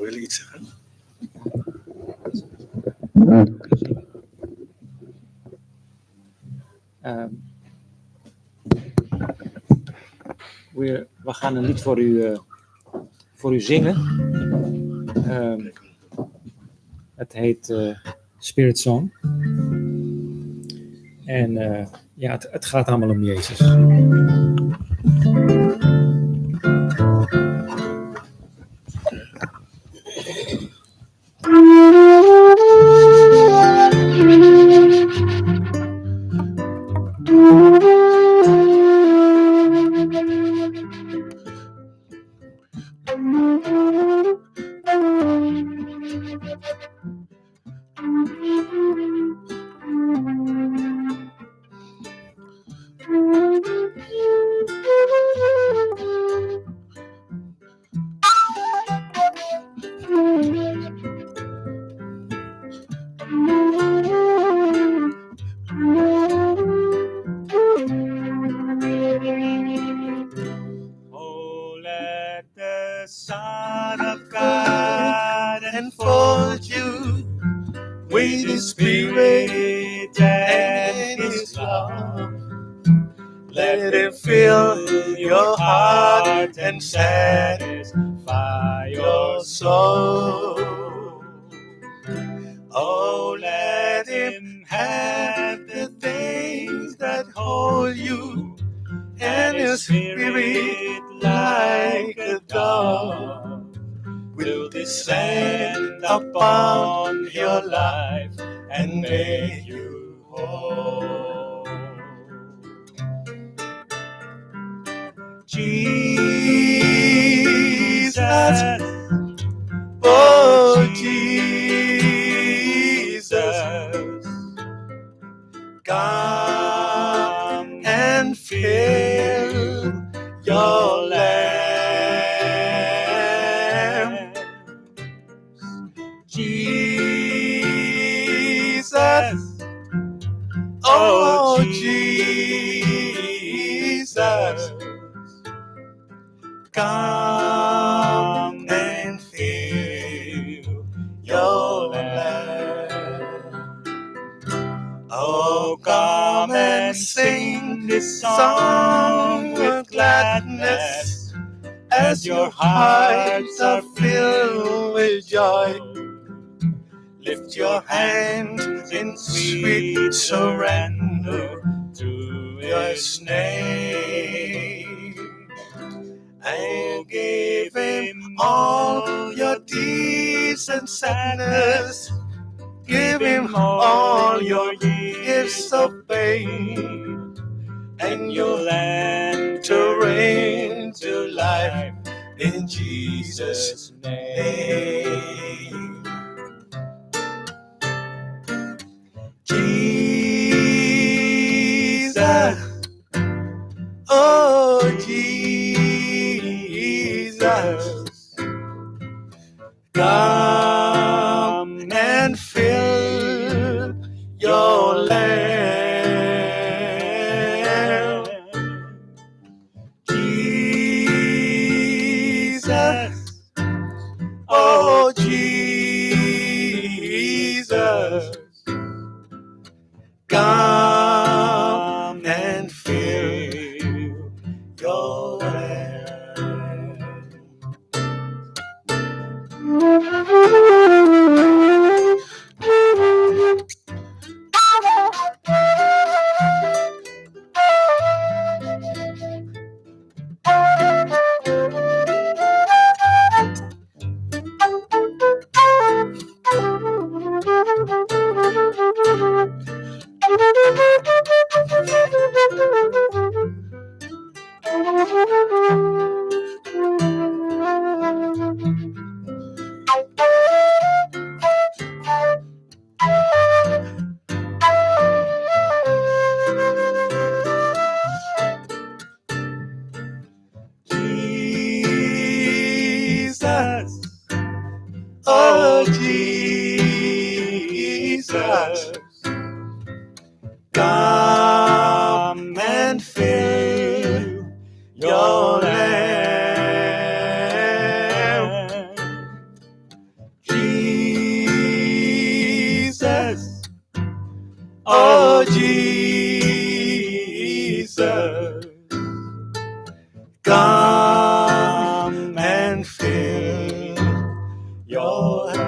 Wil je iets zeggen? We gaan een lied voor u zingen. Het heet Spirit Song. En ja, het gaat allemaal om Jezus. Oh, let the Son of God enfold you with His Spirit and His love. Let Him fill your heart and satisfy your soul. Oh, let Him have the things that hold you and His Spirit like a dove will descend upon your life and make you whole. Jesus, oh Jesus, come and fill your land. Come and fill your land. Oh, come and sing this song with gladness as your hearts are filled with joy. Lift your hands in sweet surrender to His name and give Him all your deeds and sadness. Give Him all your gifts of pain, and you'll enter into life in Jesus' name. Jesus, oh Jesus, come and fill your land. Jesus, oh Jesus, come and fill your land. Jesus, oh Jesus, come and fill your land. Jesus, oh Jesus, come and fill your land.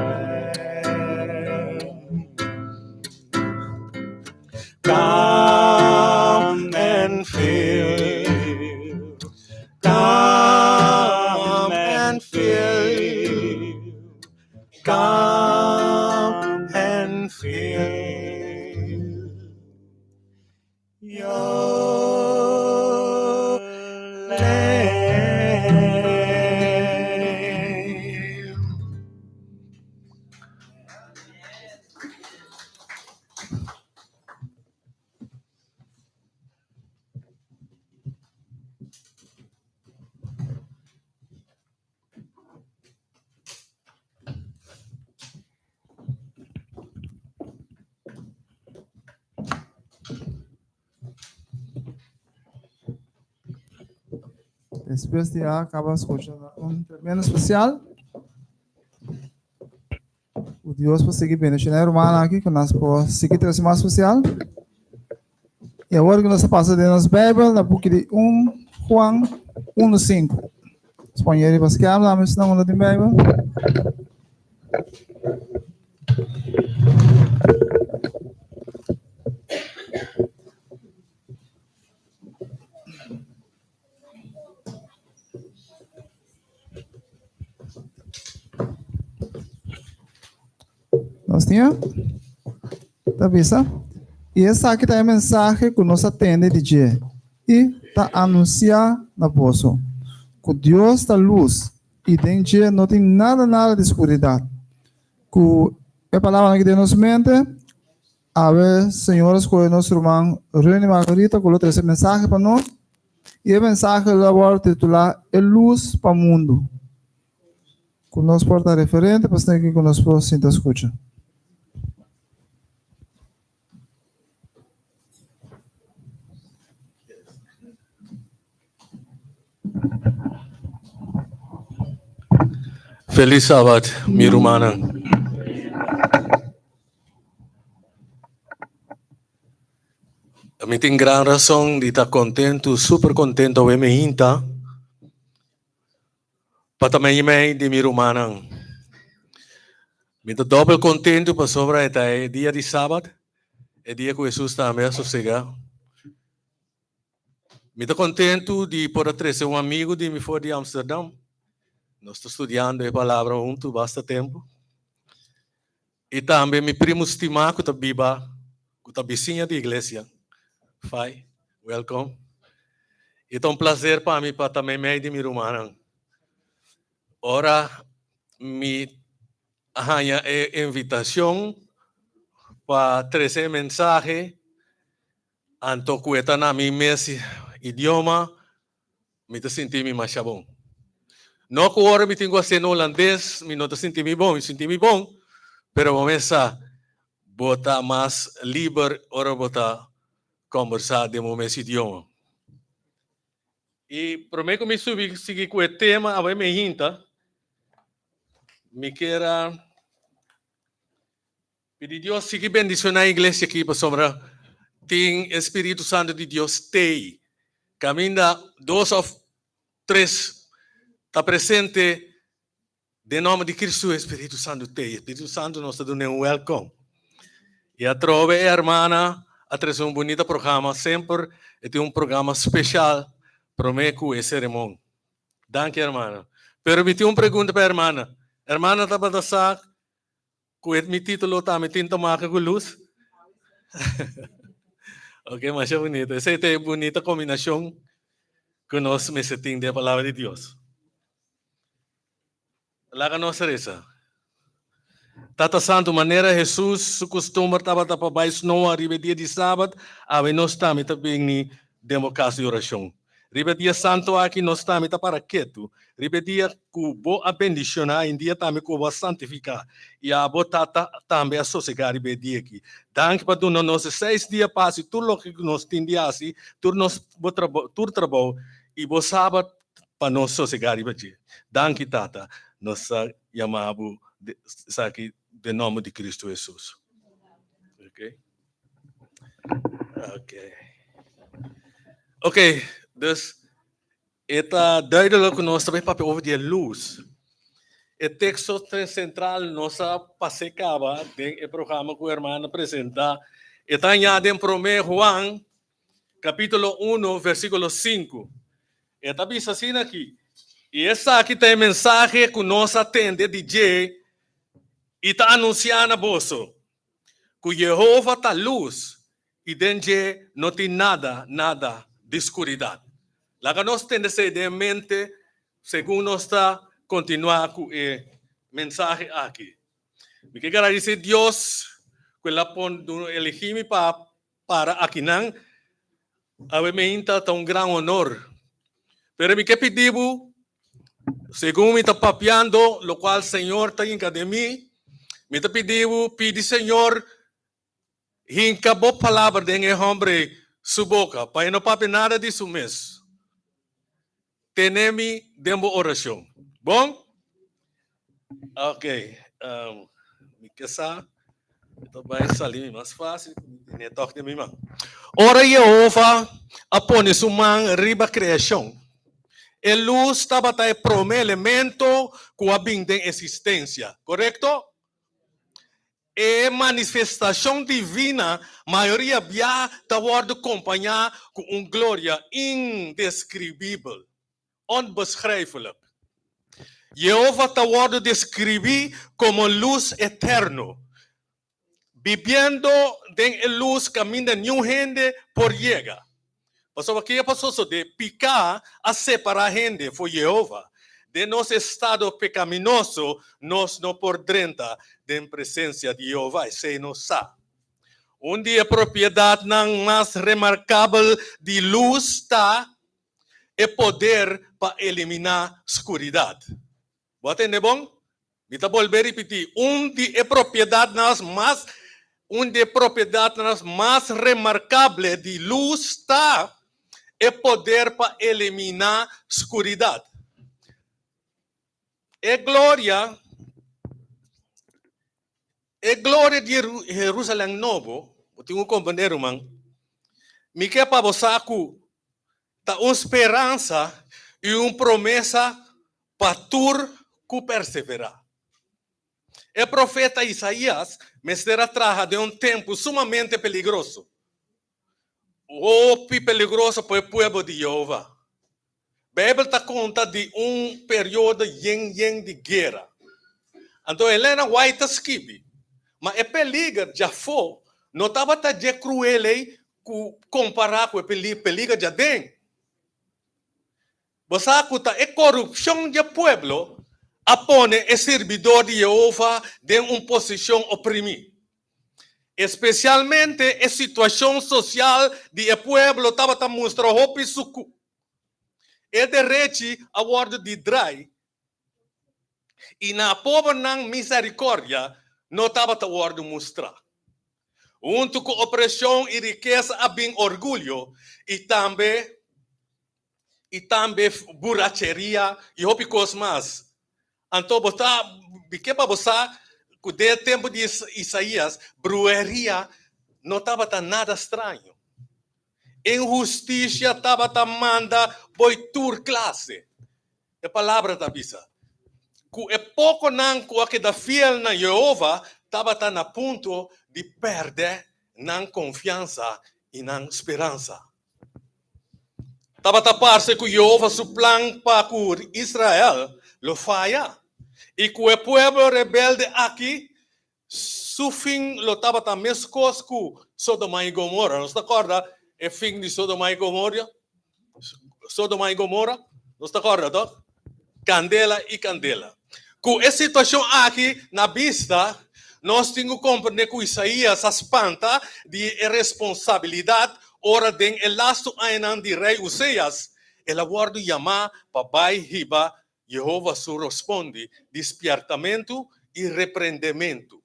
Come and fill, come and fill, come and fill your land. Despues di a caba scucha un tremendo especial. Ku Dios por sigui bendiciona e rumannan aki ku nos por sigui trece mas especial. Y awor ku nos ta pasa den nos Bijbel na buki di 1 Juan 1:5. Nos pon riba scherm dame esnan ku no tin Bijbel. Nos tin ta bisa, I esaki ta e mensahe ku nos a tende di dje i ta anunsiá na boso, ku Dios ta lus i den dje no tin nada nada di skuridat. Ku e palabranan aki den nos mente, Awe Señor a scoge nos ruman Rene Margarita cu lo trece mensahe pa nos y e mensahe lo a worde titula E Luz pa Mundo. Cu nos por ta referente pa esnan cu nos por sinta scucha. Feliz Sabat, mi rumannan. Mi tin gran rason di ta kontentu, super kontentu awe mi hinta pa ta meimei di mi rumannan. Mi ta dòbel kontentu pasobra e ta e dia di Sabat, e dia ku Hesus tambe a sosegá. Mi ta kontentu di por a trese un amigu di mi for di Amsterdam. Nos ta studiando e palabra huntu basta tempu. I tambe mi primu stimá ku ta biba, ku ta bisiña di iglesia. Fai, welkom. I ta un plaser pa mi pa ta meimei di mi rumannan. Ora mi a haña e invitashon pa trese e mensahe, Anto ku e ta na mi mes idioma, mi ta sinti mi masha bon. No ku ora mi tin ku hasié na hulandes mi no ta sinti mi bon, mi sinti mi bon, pero bo mes sa, bo ta mas liber ora bo ta kòmbersá den bo mes idioma. I promé ku mi subi sigui ku e tema awe mi hinta, mi kier a Pidi Dios sigui bendiciona e iglesia aki pasobra tin e Spiritu Santo di Dios tey. Caminda dos of tres ta presente den nomber di Cristo e Spiritu Santo tey. E Spiritu Santo nos ta duna un welcome. Y atrobe e hermana a trece un bunita programa semper e tin un programa special prome cu e seremon. Danki hermana. Pero mi tin un pregunta pa hermana. Hermana tabata sa Ku e mi título tambe tin ta maka ku lus. Ok, masha bunita. Esei ta e bunita kombinashon ku nos mester tin den e Palabra di Dios. Laga nos resa. Tata Santu, manera Hesus su kustumber tabata pa bai snoa riba e dia di sabat, awe nos tambe ta bini den bo kas di orashon. Riba e dia santu aki nos tambe ta para ketu. Riba e dia ku bo a bendishoná i dia tambe ku bo a santifiká. I abo, Tata, tambe a sosegá riba e dia aki. Danki pa duna nos e seis dia pa hasi tur loke ku nos tin di hasi, tur nos bo trabou, tur trabou, i bo sabat pa nos sosegá riba dje. Danki, Tata. Nos ta yama bo esaki den nòmber di Kristu Hesus. Okay. Ok. Ok, dus e ta duidelijk ku nos ta bai papia over di e lus. E teksto sentral nos a pas'é kaba den e programa ku hermana presentá. E ta hañá den Promé Juan kapítulo uno versíkulo sinku. E ta bisa asina aki, I esaki ta e mensahe ku nos a tende di dje i ta anunsiá na boso, Ku Yehova ta lus i den dje no tin nada, nada di skuridat. Laga nos tende esei den mente segun nos ta kontinuá ku e mensahe aki. Mi ke gradisé Dios ku el a pon eligí mi pa para akinan. Awe meinta ta un gran honor. Pero mi ke pidi bo, segun mi ta papiando lokual Señor ta hinka den mi, mi ta pidi bo pidi Señor hinka bo palabra den e hombre su boka, pa e no papia nada di su mes. Tene mi den bo orashon. Bon? Ok, mi ke sa, mi ta bai sali mi mas fácil ku mi tene tòg den mi man. Ora Yehova a pone su man riba kreashon, e lus tabata e promé elemento ku a bin den eksistensia, korekto? E manifestashon divina mayoria bia ta wòrdu kompañá ku un gloria indeskribibel, onbeschrijfelijk. Yehova ta wòrdu deskribí komo lus eterno, bibiendo den e lus kaminda niun hende por yega. Pasobra ke a sosodé? Piká a separá hende for Yehova. Den nos estado pekaminoso, nos no por drenta den presensia di Yehova, esei nos sa. Un di e propiedatnan mas remarkabel di lus ta e poder pa eliminá skuridat. Bo a tende bon? Mi ta bolbe ripití, un di e propiedatnan mas un di e propiedatnan mas remarkable di lus ta e poder pa eliminá skuridat. E gloria, e gloria di Jerusalem nobo, bo tin ku komprendé, ruman, mi ke pa bo sa ku ta un speransa i un promesa pa tur ku perseverá. E profeta Isaías mester a traha den un tempu sumamente peligroso. Hopi peligroso pa e pueblo di Yehova. Beibel ta konta di un periodo yen yen di guera. Anto Elena White ta skibi, Ma e peliger djafó no tabata dje kruel ei ku kompará ku e peliger djaden. Bo sa ku ta e korupshon dje pueblo a pone e sirbidor di Yehova den un posishon oprimí. Espesialmente e situashon sosial di e pueblo tabata mustra hopi suku. E derechi a wòrdu di drai i na pobernan miserikordia no tabata wòrdu mustrá. Huntu ku opreshon i rikesa a bin orgulyo i tambe i tambe buracheria i hopi kos mas. Anto bo ta ke pa bo sa ku den e tempu di Isaías brueria no tabata nada straño. Inhustisia tabata manda boi tur klase. E Palabra ta bisa ku e pokonan ku a keda fiel na Yehova tabata na punto di pèrdè nan konfiansa i nan speransa. Tabata parse ku Yehova su plan pa ku Israel lo faya i ku e pueblo rebelde aki su fin lo tabata meskos ku Sodoma i Gomora. Nos ta kòrda e fin di Sodoma i Gomora? Sodoma i Gomora? Nos ta kòrda, tòg? Kandela i kandela. Ku e situashon aki na bista, nos tin ku komprendé ku Isaías a spanta di e responsabilidat ora den e lastu añanan di Rei Useas el a wòrdu yamá pa bai hiba Yehova su rospondi di spièrtamentu i reprendementu.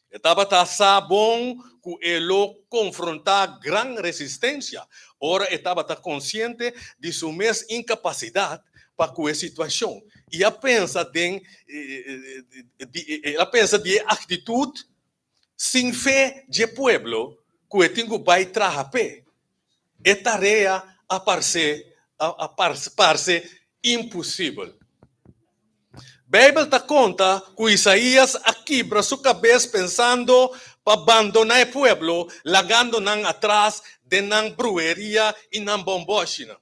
E tabata sa bon ku e lo konfrontá gran resistensia ora e tabata konsiente di su mes inkapasidat pa ku e situashon i a pensa den el a pensa di e aktitut sin fe dje pueblo ku e tin ku bai traha p'e. E tarea a parse a parse impusibel. Beibel ta konta ku Isaías a kibra su kabes pensando pa bandoná e pueblo, lagando nan atras den nan brueria i nan bòmbòshinan.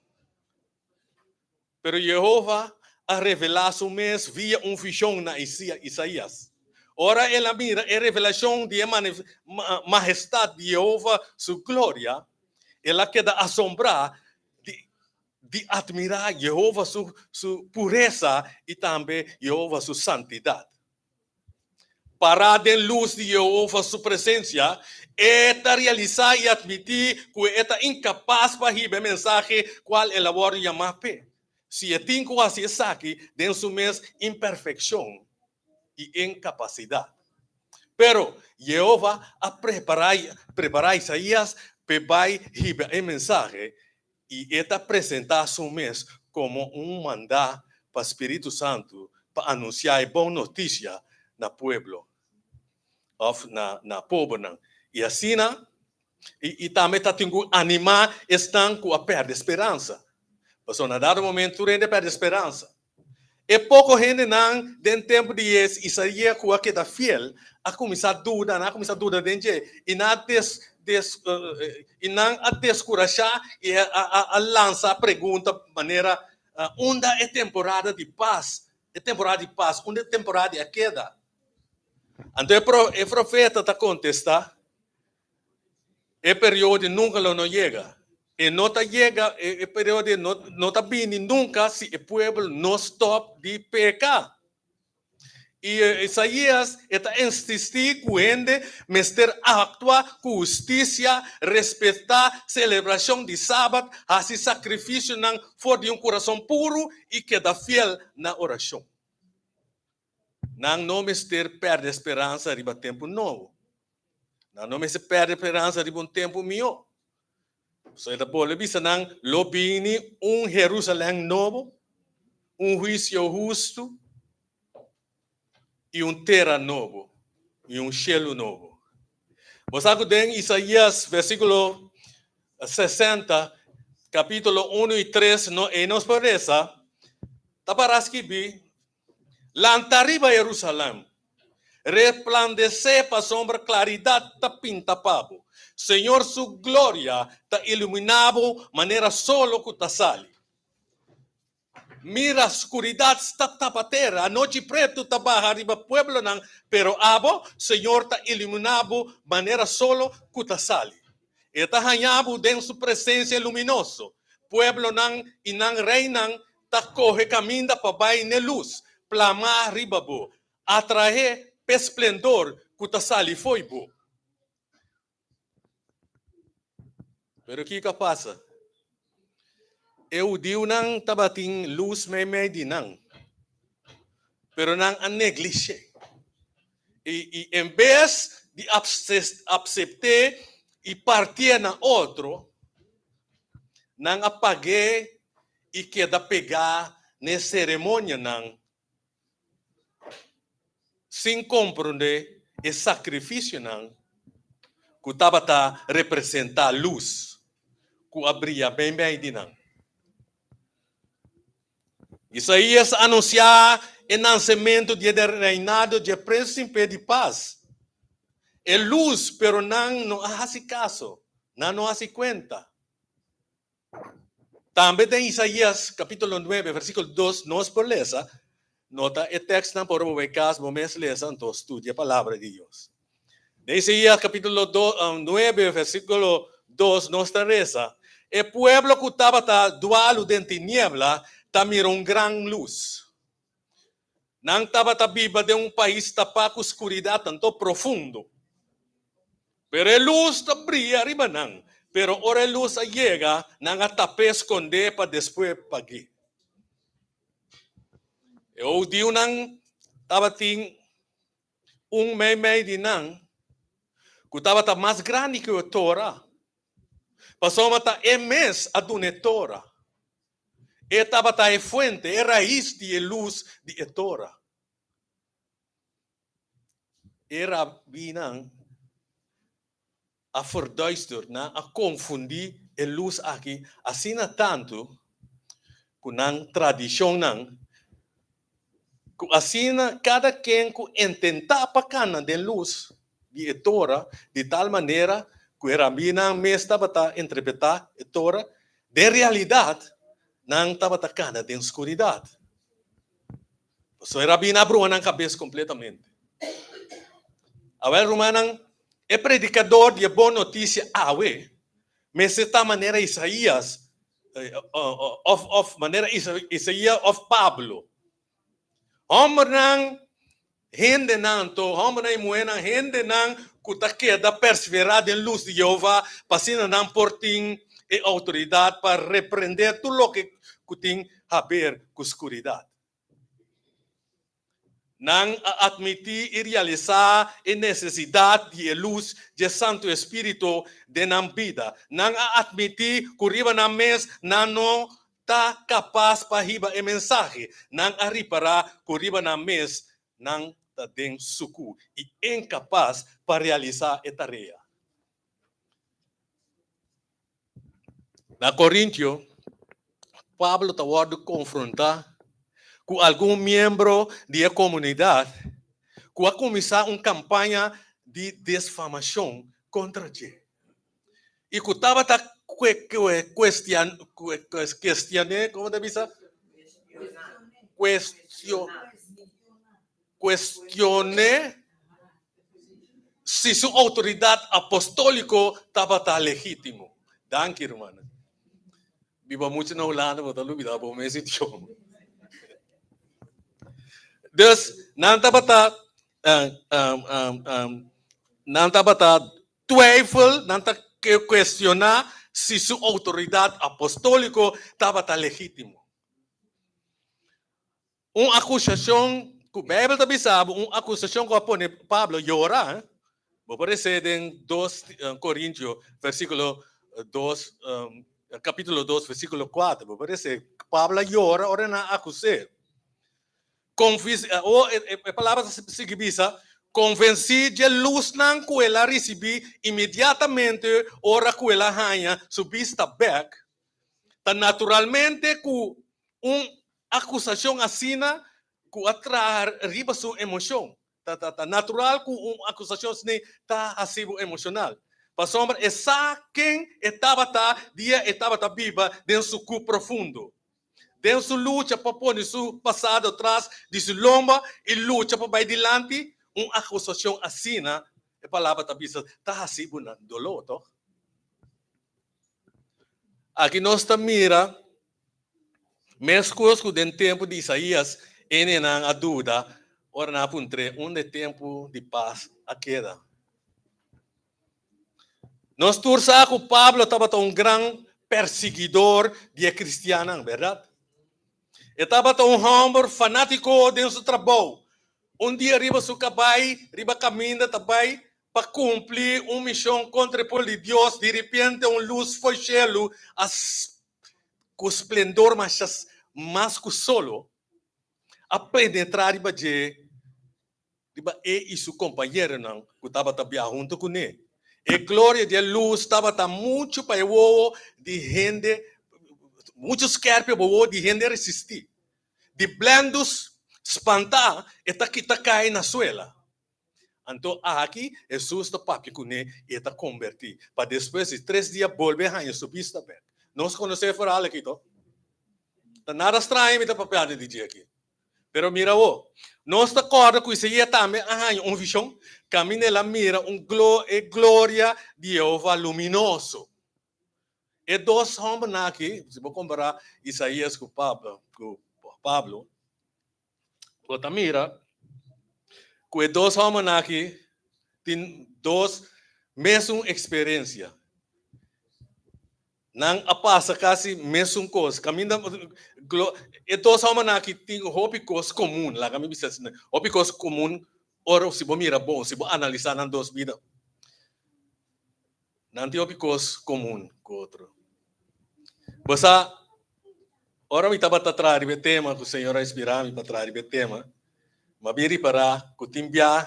Pero Yehova a revelá su mes via un vishon na Isaías. Ora el a mira e revelashon di e mahestat di Yehova su gloria, el a keda asombrá di atmirá Yehova su puresa i tambe Yehova su santidat. Pará den lus di Yehova su presensia, e ta realisá i atmití ku e ta inkapas pa hiba e mensahe kual el a wòrdu yamá p'e. Si e tin ku hasi esaki den su mes imperfekshon i inkapasidat. Pero, Yehova a prepará Isaías p'e bai hiba e mensahe i e ta presentá su mes komo un mandá pa spiritu santu pa anunsiá e bon notisia na pueblo òf na na pobernan. I asina i i tambe ta tin ku animá esnan ku a pèrdè speransa. Pasobra na dado momento tur hende a pèrdè speransa. E poko hendenan den tempu di Isaías ku a keda fiel a kuminsá duda, nan a kuminsá duda den dje i nan a des des i nan a deskurashá i a a lansa pregunta manera, Unda e temporada di pas, e temporada di pas, unda e temporada di a keda? Anto e e profeta ta kontestá, E periodo nunka lo no yega. E no ta yega, e periodo no, no ta bini nunka si e pueblo no stop di peka. I Isaías e ta insistí ku hende mester aktua ku hustisia, respetá selebrashon di Sabat, hasi sakrifisionan for di un kurason puru i keda fiel na orashon. Nan no mester pèrdè speransa riba tempu nobo. Nan no mester pèrdè speransa riba un tempu mihó. Pasobra e ta bolbe bisa nan, Lo bini un Herusalèm nobo. Un huisio hustu i un tera nobo i un shelu nobo. Bo sa ku den Isaías versíkulo 60, kapítulo 1 i 3, no, ei nos por resa, ta para skibí, Lanta riba Jerusalèm, resplandesé pasobra klaridat ta pinta pa bo. Señor su gloria ta iluminá bo manera solo ku ta sali. Mira, skuridat sta tapa tera, anochi pretu ta baha riba pueblonan, pero abo, Señor ta iluminá bo manera solo ku ta sali. E ta haña bo den su presensia luminoso. Pueblonan i nan reinan ta kohe kaminda pa bai n'e lus plamá riba bo, atraé p'e splendor ku ta sali fo'i bo. Pero kiko a pasa? E hudiunan tabatin lus meimei di nan, pero nan a neglish'é. I, i en bes di apsept'é i partié na otro, nan a pag'é i keda pegá n'e seremonianan sin komprondé e sakrifisionan ku tabata representá lus ku a bria meimei di nan. Isaías a anunsiá e nansementu di e reinado dje Prínsipe di Pas, e lus, pero nan no a hasi kaso, nan no a hasi kuenta. Tambe den Isaías capítulo 9, versículo 2, nos por lesa, nota e tekstnan por bo bai kas, bo mes lesa, anto studia e palabra di Dios. Den Isaías capítulo 9, versículo 2, nos ta resa, E pueblo ku tabata dualu den tiniebla ta mira un gran lus. Nan tabata biba den un pais tapá ku skuridat tanto profundo. Pero e lus ta bria riba nan, pero ora e lus a yega, nan a tap'é skondé pa despues pag'é. E hudiunan tabatin un meimei di nan ku tabata mas grandi ku e Tora, pasobra ta e mes a duna e Tora. E tabata e fuente, e rais di e lus di e Tora. E rabinan a verduister, nan a konfundí e lus aki asina tantu ku nan tradishonnan, ku asina kada ken ku intentá pa kana den lus di e Tora di tal manera ku e rabinan mes tabata interpretá e Tora, den realidat nan tabata kana den skuridat. Pasobra e rabina a brua nan kabes kompletamente. Awel, rumannan, e predikador di e bon notisia awe mester ta manera Isaías òf òf manera Isaías òf Pablo. Hòmbernan, hendenan anto, hòmbernan i muhénan, hendenan ku ta keda perseverá den lus di Jehová pa asina nan por tin e outoridat pa reprendé tur loke ku tin haber ku skuridat. Nan a atmití i realisá e nesesidat di e lus dje Santu Espíritu den nan bida. Nan a atmití ku riba nan mes nan no ta kapas pa hiba e mensahe. Nan a ripará ku riba nan mes nan ta den sukú i inkapas pa realisá e tarea. Na Korintio, Pablo ta wòrdu konfrontá ku algun miembro di e komunidat ku a kuminsá un kampaña di desfamashon kontra dje i ku tabata kuestion'é, komo ta bisa? Kuestion'é si su outoridat apostóliko tabata legítimo. Danki, rumannan. Biba muchu na Hulanda, bo ta lubidá bo mes idioma. Dus, nan tabata, nan tabata twijfel, nan ta kuestioná si su outoridat apostóliko tabata legítimo. Un akusashon ku Beibel ta bisa bo, un akusashon ku a pone Pablo yora, bo por lesa den 2 Korintio versíkulo 2. kapítulo 2, versíkulo 4. Bo parese Pablo a yora ora nan a akus'é. Konfis, o e palabra ta sigui bisa, konvensí dje lusnan ku el a risibí inmediatamente ora ku el a haña su bista bèk. Ta naturalmente ku un akusashon asina ku a traha riba su emoshon. Ta ta ta natural ku un akusashon asina ta hasi bo emoshonal. Pasobra e sa ken e tabata dia e tabata biba den sukú profundo. Den su lucha pa pone su pasado tras di su lomba i lucha pa bai dilanti, un akusashon asina, e palabra ta bisa, ta hasi bo nan doló, tòg? Aki nos ta mira Meskos ku den tempu di Isaías, hendenan a duda ora nan a puntr'é unda e tempu di pas a keda. Nos tur sa ku Pablo tabata un gran persiguidor di e kristiannan, bèrdat? E tabata un hòmber fanátiko den su trabou. Un dia riba su kabai, riba kaminda ta bai pa kumpli un mishon kontra e pueblo di Dios, diripiente un lus fo'i shelu a ku splendor masha mas ku solo a penetrá riba dje, riba e i su kompañeronan ku tabata biaha huntu kuné. E gloria di e lus tabata muchu pa e wowo di hende, muchu skèrpi pa wowo di hende resistí. Di blendus spantá e ta kita kai na suela. Anto aki Hesus ta papia kuné i e ta kombertí, pa despues di tres dia bolbe haña su bista bèk. Nos konosé e verhal aki, to? Ta nada straño mi ta papiando di dje aki. Pero mira awor, nos ta kòrda ku Isaías tambe a haña un vishon kaminda el a mira un e gloria di Yehova luminoso. E dos hòmbernan aki, si bo kompará Isaías ku Pablo, Bo ta mira ku e dos hòmbernan aki tin dos mesun eksperensia. Nan a pasa kasi mesun kos. Kaminda e dos hòmbernan aki tin hopi kos komun, laga mi bisa asina, hopi kos komun ora si bo mira bon, si bo analisá nan dos bida. Nan tin hopi kos komun ku otro. Bo sa, ora mi tabata traha riba e tema ku Señor a inspirá mi pa traha riba e tema, mi a bin ripará ku tin bia,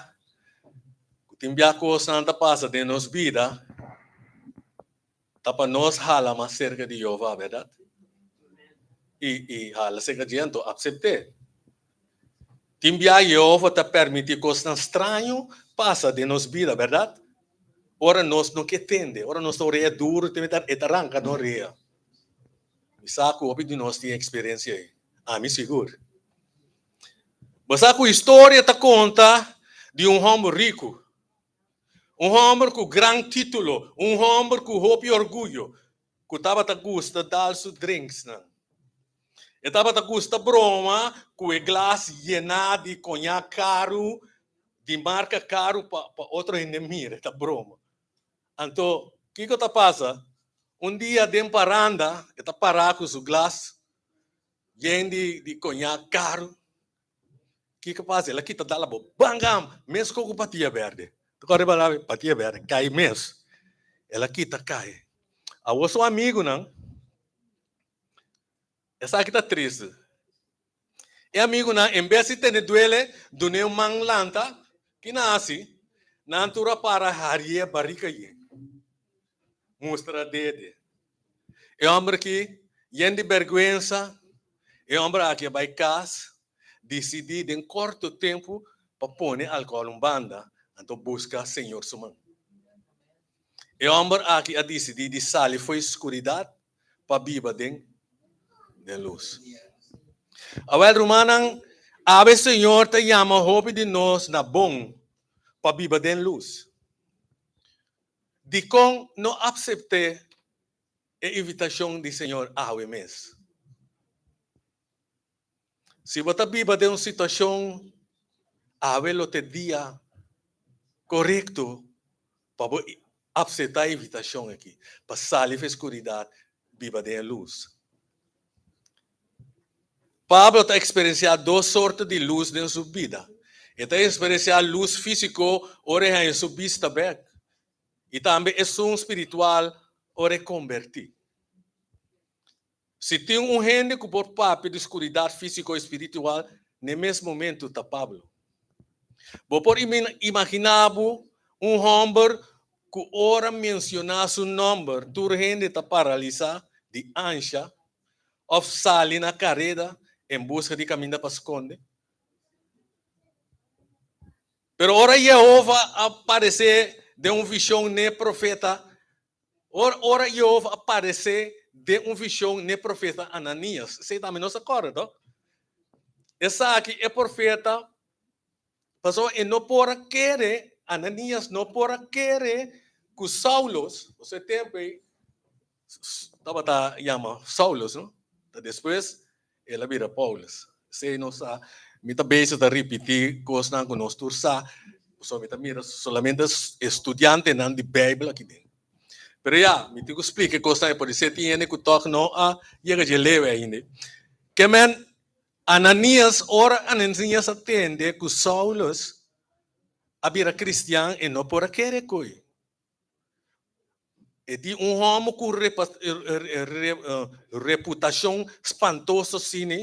ku tin bia kosnan ta pasa den nos bida ta pa nos hala mas serka di Jehová, bèrdat? I i hala serka dje anto aksept'é. Tin bia Yehova ta permití kosnan straño pasa den nos bida, bèrdat? Ora nos no ke tende, ora nos ta orea duru, te mester e ta ranka no orea. Mi sa ku hopi di nos tin eksperensia ei, ami sigur. Bo sa ku historia ta konta di un hòmber riku, un hòmber ku gran título, un hòmber ku hopi orguyo, ku tabata gusta dal su drinksnan. E tabata gusta broma ku e glas yená di koñak karu, di marka karu pa pa otro hende mira, e ta broma. Anto, kiko ta pasa? Un dia den paranda e ta pará ku su glas yen di di koñak karu. Kiko pasa? El a kita dal abo, bangam! Meskos ku patia berde. Ta kòrda riba labi? Patia berde, kai mes. El a kita kai. Awor su amigunan. Esaki ta tristu. E amigunan en bes di tene duele, dun'é un man lanta, ki nan hasi? Nan tur a para harié barika yen, mustra dede. E hòmber aki yen di bèrgwensa, e hòmber aki a bai kas, disidí den korto tempu pa pone alkohòl un banda, anto buska Señor su man. E hòmber aki a disidí di sali fo'i skuridat pa biba den den lus. Awel, rumannan, awe Señor ta yama hopi di nos na bon pa biba den lus. Dikon no apsept'é e invitashon di Señor awe mes? Si bo ta biba den un situashon, awe lo ta e dia korekto pa bo apseptá e invitashon aki, pa sali for e skuridat biba den e lus. Pablo ta eksperensiá dos sorto di lus den su bida. E ta eksperensiá lus físiko ora e haña su bista bèk, i tambe esun spiritual ora e kombertí. Si tin un hende ku por papia di skuridat físiko i spiritual n'e mes momentu ta Pablo. Bo por imaginá bo un hòmber ku ora menshoná su nòmber tur hende ta paralisá di ansha òf sali na kareda en buska di kaminda pa skonde? Pero ora Yehova a paresé den un vishon n'e profeta, ora ora Yehova a paresé den un vishon n'e profeta Ananías, esei tambe nos a kòrda, to? Esaki e profeta, pasobra e no por a kere, Ananías no por a kere ku Saulos, pasobra e tempu ei tabata yama Saulus, no? Ta despues el a bira Paulus. Esei nos sa. Mi ta bezig ta ripití kosnan ku nos tur sa, pasobra mi ta mira solamente estudiantenan di Beibel aki den. Pero ya, mi tin ku splika e kosnan ei, podisé tin hende ku tòg no a yega dje leu ainda. Ke men, Ananias, ora Ananias a tende ku Saulus a bira kristian, e no por a kere ku E di un hòmber ku reputashon spantoso asina,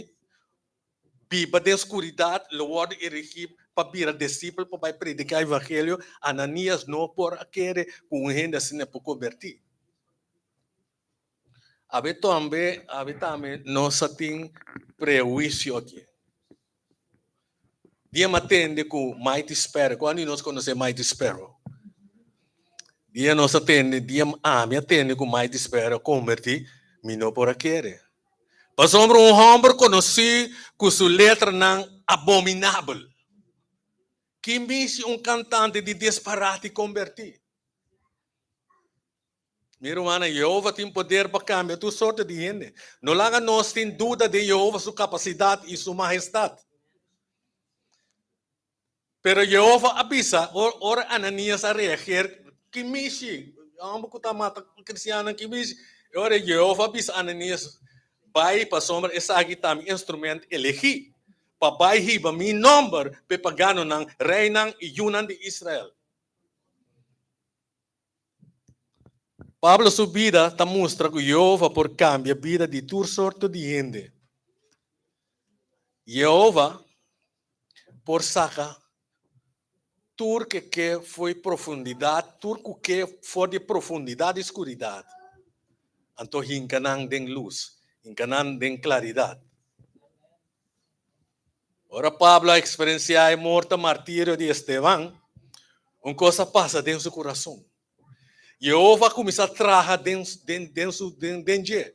biba den skuridat, lo wòrdu erigí pa bira disipel pa bai prediká evangelio, Ananias no por a kere ku un hende asina por kombertí. Awe tambe, awe tambe nos a tin prehuisio aki. Dia mi a tende ku Mighty Sparrow, kuantu di nos konosé Mighty Sparrow? Dia nos a tende, dia ami a tende ku Mighty Sparrow a kombertí, mi no por a kere. Pasobra un hòmber konosí ku su letranan abominabel. Ki mishi un kantante di disparati kombertí? Mi rumannan, Yehova tin poder pa kambia tur sorto di hende. No laga nos tin duda den Yehova su kapasidat i su mahestat. Pero Yehova a bisa, ora Ananias a reager, Ki mishi? Homber ku ta mata kristiannan, ki mishi? E ora Yehova a bisa Ananias, Bai, pasobra esaki ta mi instrument elegí pa bai hiba mi nòmber pa e paganonan, reinan i yunan di Israel. Pablo su bida ta mustra ku Yehova por kambia bida di tur sorto di hende. Yehova por saka tur ke ke fo'i profundidat, tur ku ke for di profundidat di skuridat, anto hinka nan den lus, hinka nan den klaridat. Ora Pablo a eksperensiá e morto martirio di Esteban, un kos a pasa den su kurason. Yehova a kuminsá traha den den su den den dje.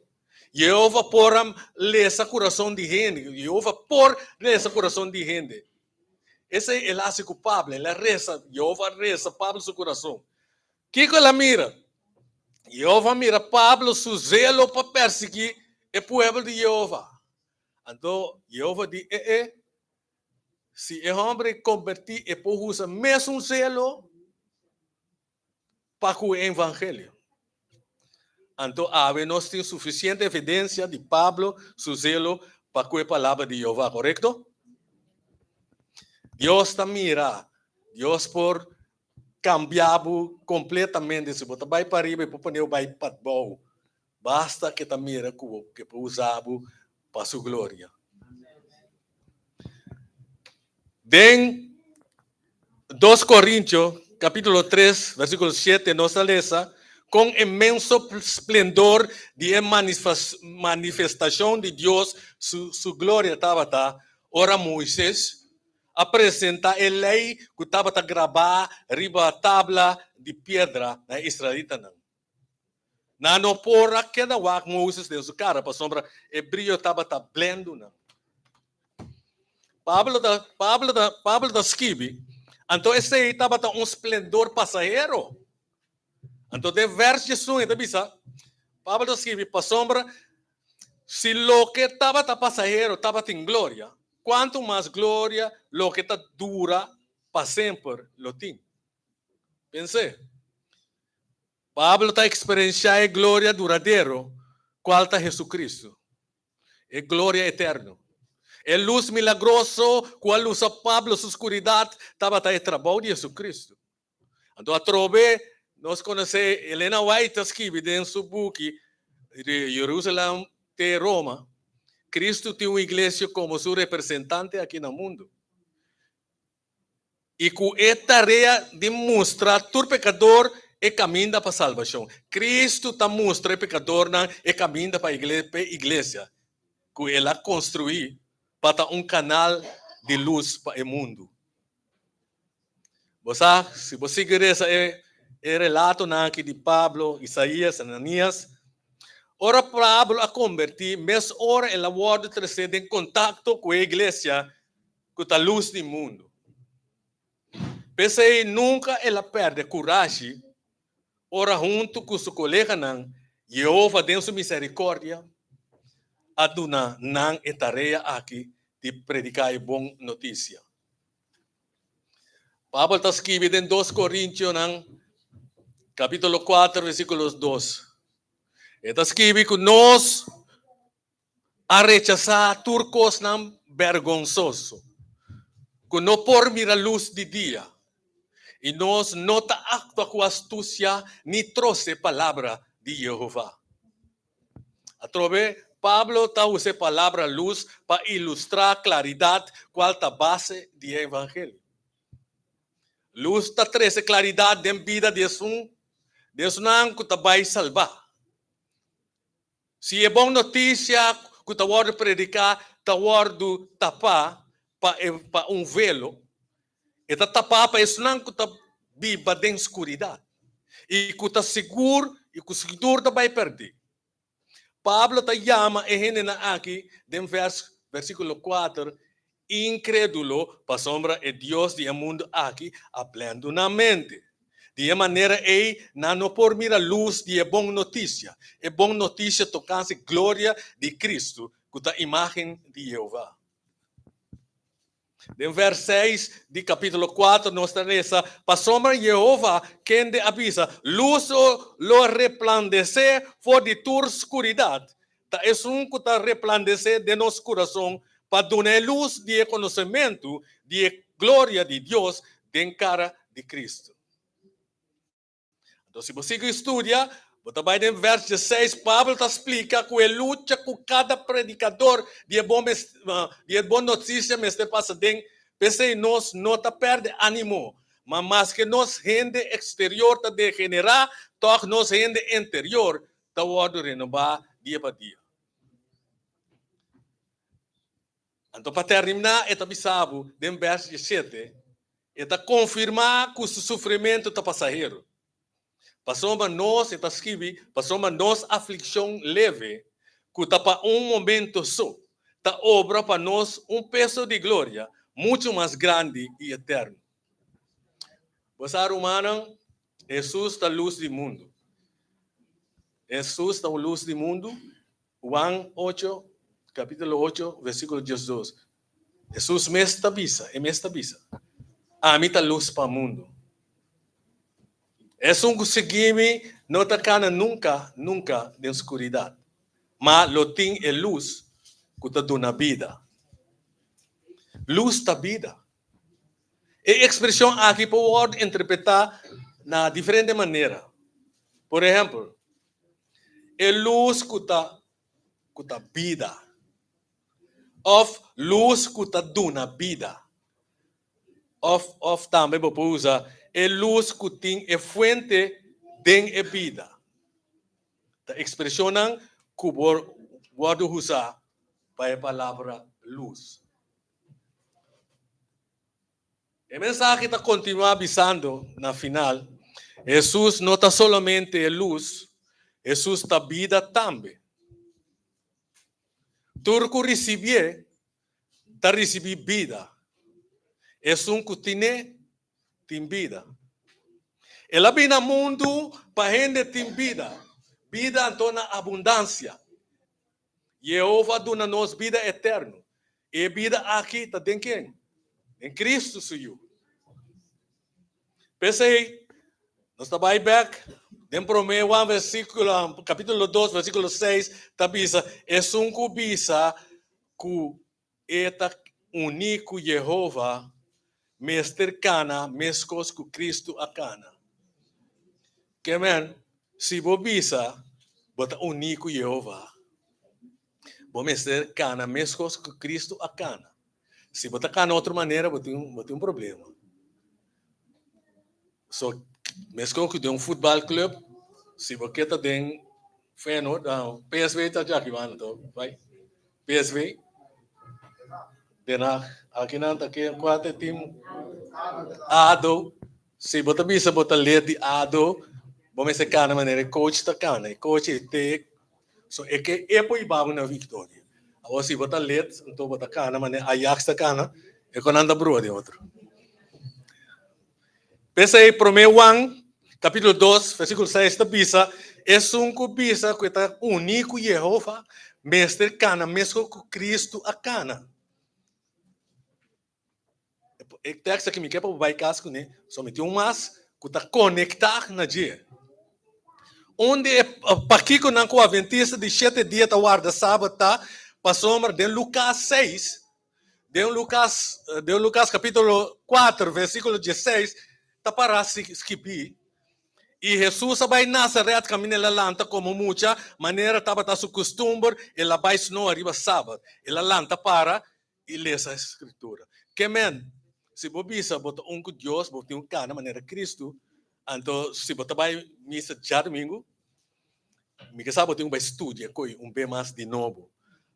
Yehova por a lesa kurason di hende. Yehova por lesa kurason di hende. Esei el a hasi ku Pablo. El a resa, Yehova a resa Pablo su kurason. Kiko el a mira? Yehova a mira Pablo su zelo pa persiguí e pueblo di Yehova. Anto Yehova di, E e, si e hòmber kombertí e por usa mesun zelo pa ku e evangelio. Anto awe nos tin sufisiente evidensia di Pablo su zelo pa ku e palabra di Yehova, korekto? Dios ta mira, Dios por kambia bo kompletamente, si bo ta bai pariba e por pone bo bai pabou. Basta ke ta mira ku bo ke por usa bo pa su gloria. Den Dos Korintio kapítulo 3 versíkulo 7 nos ta lesa kon inmenso splendor di e manifestashon di Dios su su gloria tabata ora Moises a presentá e lei ku tabata grabá riba tabla di piedra na e israelitanan. Nan no por a keda wak Moses den su kara pasobra e brio tabata blendu nan. Pablo ta, Pablo ta, Pablo ta skibi, Anto esei tabata un splendor pasahero. Anto den vers 11 e ta bisa, Pablo ta skibi, Pasobra si loke tabata pasahero tabatin gloria, kuantu mas gloria loke ta dura pa semper lo tin. Pens'é. Pablo ta eksperensiá e gloria duradero, kual ta Hesucristo, e gloria eterno. E lus milagroso ku a lusa Pablo su skuridat tabata e trabou di Hesucristo. Anto atrobe nos konosé Elena White ta skibi den su buki Jerusalem. te Roma, Kristu tin un iglesia komo su representante aki na mundu. I ku e tarea di mustra tur pekador e kaminda pa salbashon. Kristu ta mustra e pekadornan e kaminda pa e iglesia ku el a konstruí pa ta un kanal di lus pa e mundu. Bo sa, si bo sigui resa e e relatonan aki di Pablo, Isaías, Ananias, ora Pablo a kombertí, mes ora el a wòrdu tresé den kontakto ku e iglesia ku ta lus di mundu. P'esei nunka el a pèrdè kurashi ora huntu ku su koleganan, Yehova den su miserikòrdia a duna nan e tarea aki di prediká e bon notisia. Pablo ta skibi den Dos Korintionan kapítulo kuater versíkulo dos. E ta skibi ku nos a rechasá tur kosnan bergonsoso ku no por mira lus di dia, i nos no ta aktua ku astusia ni trose palabra di Yehova. Atrobe, Pablo ta usa e palabra lus pa ilustrá klaridat kual ta base di e evangelio. Lus ta trese klaridat den bida di esun di esunnan ku ta bai salbá. Si e bon notisia ku ta wòrdu prediká ta wòrdu tapá pa e pa un velo, e ta tapá pa esunnan ku ta biba den skuridat i ku ta sigur i ku sigur ta bai pèrdí. Pablo ta yama e hendenan aki den vers versíkulo kuater inkrédulo pasobra e dios di e mundu aki a blèndu nan mente. Di e manera ei nan no por mira lus di e bon notisia, e bon notisia tokante gloria di Kristu ku ta imágen di Jehová. Den vers seis di kapítulo kuater nos ta lesa, Pasobra Yehova, kende a bisa, Lus lo replandesé for di tur skuridat, ta esun ku ta replandesé den nos kurason pa duna e lus di e konosementu di e gloria di Dios den kara di Kristu. Anto si bo sigui studia, bo ta bai den vers dieseis, Pablo ta splika ku e lucha ku kada predikador di e bon di e bon notisia mester pasa den. P'esei nos no ta pèrdè ánimo, ma maske nos hende eksterior ta degenerá, tòg nos hende interior ta wòrdu renobá dia pa dia. Anto pa terminá e ta bisa bo den bèrs diesshete, e ta konfirmá ku su sufrimentu ta pasahero. Pasobra nos, e ta skibi, pasobra nos aflikshon leve, ku ta pa un momento so, ta obra pa nos un peso di gloria muchu mas grandi i eterno. Bo sa, rumannan, Hesus ta lus di mundu. Hesus ta un lus di mundu. Juan ocho, capítulo ocho, versículo diesdos. Hesus mes ta bisa, e mes ta bisa, Ami ta lus pa mundu. Esun ku sigui mi no ta kana nunka, nunka den skuridat, ma lo tin e lus ku ta duna bida. Lus ta bida. E ekspreshon aki por wòrdu interpretá na diferente manera. Por ehèmpel, E lus ku ta ku ta bida òf lus ku ta duna bida. Òf òf tambe bo por usa e lus ku tin e fuente den e bida. Ta ekspreshonnan ku por wòrdu usá pa e palabra lus. E mensahe ta kontinuá bisando na final, Hesus no ta solamente e lus, Hesus ta bida tambe. Tur ku risibié ta risibí bida. Esun ku tin'é tin bida. El a bini na mundu pa hende tin bida, bida anto na abundansia. Yehova a duna nos bida eterno. E bida aki ta den ken? Den Kristu su Yu. P'esei, nos ta bai bèk den promé Juan versíkulo, kapítulo dos, versíkulo seis, ta bisa, Esun ku bisa ku e ta uní ku Yehova mester kana meskos ku Kristu a kana. Ke men, si bo bisa bo ta uní ku Yehova. Bo mester kana meskos ku Kristu a kana. Si bo ta kana otro manera, bo tin bo tin un problema. So, meskos ku den un futbal club, si bo ke ta den Feyenoord, PSV ta djaki banda to, bai. PSV, Den Haag, akinan ta ke kua ta e team? Ado. Si bo ta bisa bo ta lid di Ado, bo mester kana manera e coach ta kana. E coach e te so e ke e por hiba bo na victoria. Awor si bo ta lid, anto bo ta kana manera Ajax ta kana, e ku nan ta brua den otro. P'esei Promé Juan capítulo dos versículo seis ta bisa, Esun ku bisa ku e ta uní ku Yehova mester kana meskos ku Kristu a kana. E tekst aki mi ke pa bo bai kas kuné, so mi tin un mas ku ta konektá na dje. Un di e pakikonan ku Adventista di shete dia ta warda Sabat ta pasobra den Lukas seis, Den Lukas, den Lukas kapítulo kuater, versíkulo diesseis, ta pará skibí, I Hesus a bai Nazaret kaminda el a lanta komo mucha, manera tabata su kustumber, el a bai snoa riba sabat. El a lanta para i lesa e Skritura. Ke men, si bo bisa bo ta un ku Dios, bo tin un kana manera Kristu, anto si bo ta bai misa djadumingu, Mi ke sa bo tin ku bai studia koe un be mas di nobo.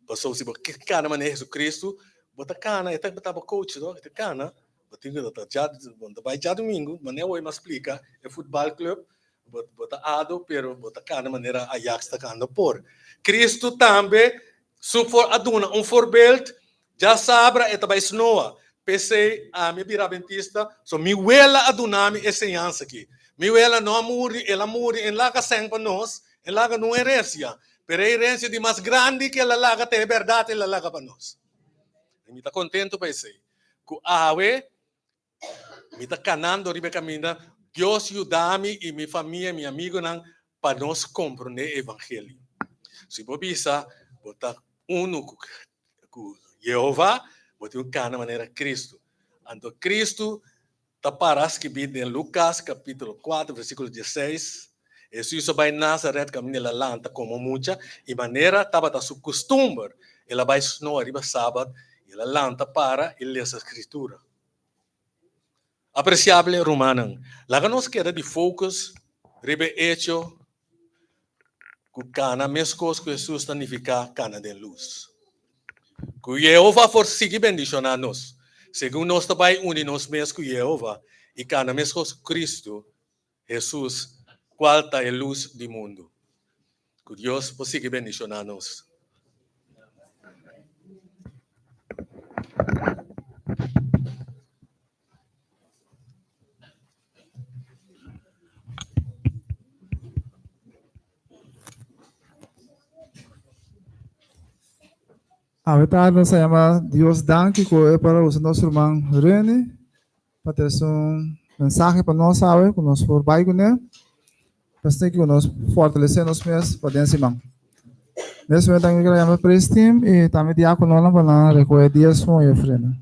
Pasobra si bo ke kana manera Jesucristo, bo ta kana, e ta ta bo coach to, e ta kana, bo tin ku ta dja, bo ta bai djadumingu, manera awor mi a splika e futbal club, bo bo ta ado pero bo ta kana manera Ajax ta kanda por. Cristo tambe su for a duna un voorbeeld, djasabra e ta bai snoa, p'esei ami a bira adventista, so mi wela a duna mi e señansa aki. Mi wela no a muri, el a muri en laga sèn pa nos, el laga no un herensia, pero e herensia di mas grandi ku el a laga ta e bèrdat el a laga pa nos. I mi ta kontentu pa esei, ku awe Mi ta kanando riba e kaminda. Dios yuda mi i mi famia i mi amigunan pa nos komprondé e evangelio. Si bo bisa bo ta unu ku Yehova, bo tin un kana manera Kristu. Anto Kristu ta para skibí den Lukas kapítulo kuater versíkulo diesseis, Hesus a bai Nazaret kaminda el a lanta komo mucha i manera tabata su kustumber, el a bai snoa riba sabat i el a lanta para i lesa Skritura. Apresiable rumannan, laga nos keda di focus riba e echo ku kana meskos ku Hesus ta nifiká kana den lus. Ku Yehova por sigui bendishoná nos segun nos ta bai uni nos mes ku Yehova i kana meskos ku Kristu Hesus, kual ta e lus di mundu. Ku Dios por sigui bendishoná nos. Awe tardi nos a yama Dios danki ku e por a usa nos ruman Rene pa trese un mensahe pa nos awe ku nos por bai kuné. Pasobra ku nos fortalesé nos mes pa den siman. Nes momento tambe mi quier yama praise team y tambe diakononan pa nan recoge diesmo y ofrenda.